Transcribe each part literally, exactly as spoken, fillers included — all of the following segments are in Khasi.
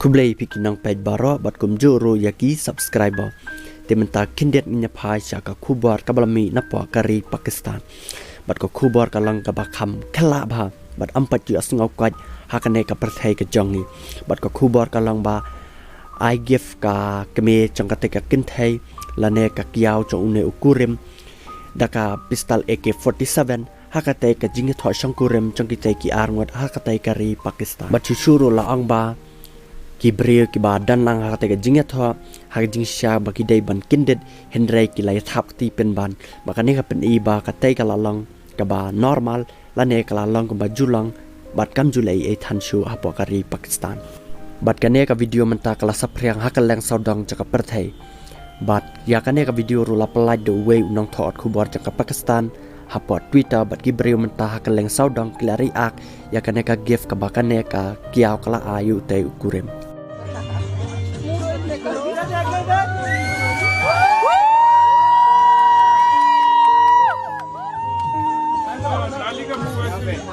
Khublei phi ki nongpeit baroh bad kumjuh ruh ïa ki subscriber. Te mynta khyndiat ngin ïa phai sha ka khubor kaba la mih napoh ka ri Pakistan. Bad ka khubor ka long kaba kham khlaiñ bha bad ym pat ju ïohsngew kwai ha kane ka pyrthei ka jong ngi. Bad ka khubor ka long ba ai gift ka kmie jong kata ka kynthei lane ka kiaw jong une u kurim da ka pistol A K forty-seven ha kata ka jingïathoh shongkurim jong kita ki arngut ha kata ka ri Pakistan. Bad shuh shuh ruh la ong ba ki briew kiba don lang ha kata ka jingïathoh ha ka jingshisha ba ki dei ban kyndit, hynrei ki la ïathap kti pynban. Ba kane ka pyni ba kata ka la long kaba normal lane ka la long kaba ju long bad kam ju leh ei ei than shuh hapoh ka ri Pakistan. Bad kane ka video mynta ka la saphriang ha kylleng sawdong jong ka pyrthei. Bad ïa kane ka video ruh la pyllait da uwei u nongthoh khubor jong ka Pakistan hapoh Twitter, bad ki briew mynta ha kylleng sawdong ki la react ïa kane ka gift kaba kane ka kiaw ka la ai ïa utai u kurim.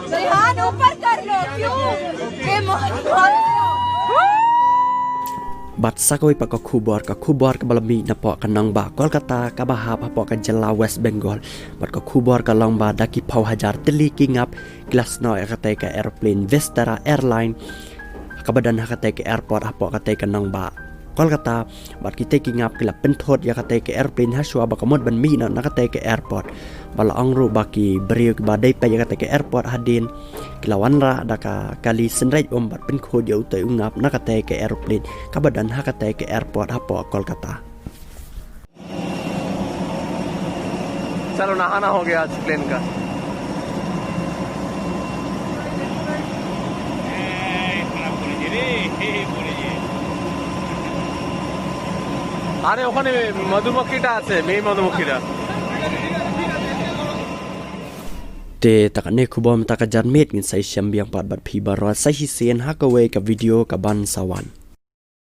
रेहान, ऊपर कर लो, क्यों? ये मोहन, मोहन। Bad sa kawei pat ka khubor, ka khubor kaba la mih napoh ka nongbah Kolkata kaba hap hapoh ka jylla West Bengal. Bad ka khubor ka long ba da ki phew hajar tylli ki ngap ki la snoh ïa kata ka aeroplane Vistara Airline kaba don ha kata ka airport hapoh kata ka nongbah Kolkata. Bad kita ki ngap ki la pynthut ïa kata ka aeroplane ha shuwa ba ka mut ban mih noh na kata ka airport. Ba la ong ruh ba ki briew kiba dei peit ïa kata ka airport hadien ki la wanrah da ka kali synreit um bad pynkhuid ïa utai u ngap na kata ka aeroplane kaba don ha kata ka airport hapoh Kolkata. चलो, नहाना हो गया आज प्लेन का। আরে, ওখানে মধুমক্ষিটা আছে, মেয়ে মধুমক্ষিটা। Te ta kane khubor mynta ka janmiet, ngin sa ïashem biang pat bad phi baroh sa shisien ha kawei ka video kaban sa wan.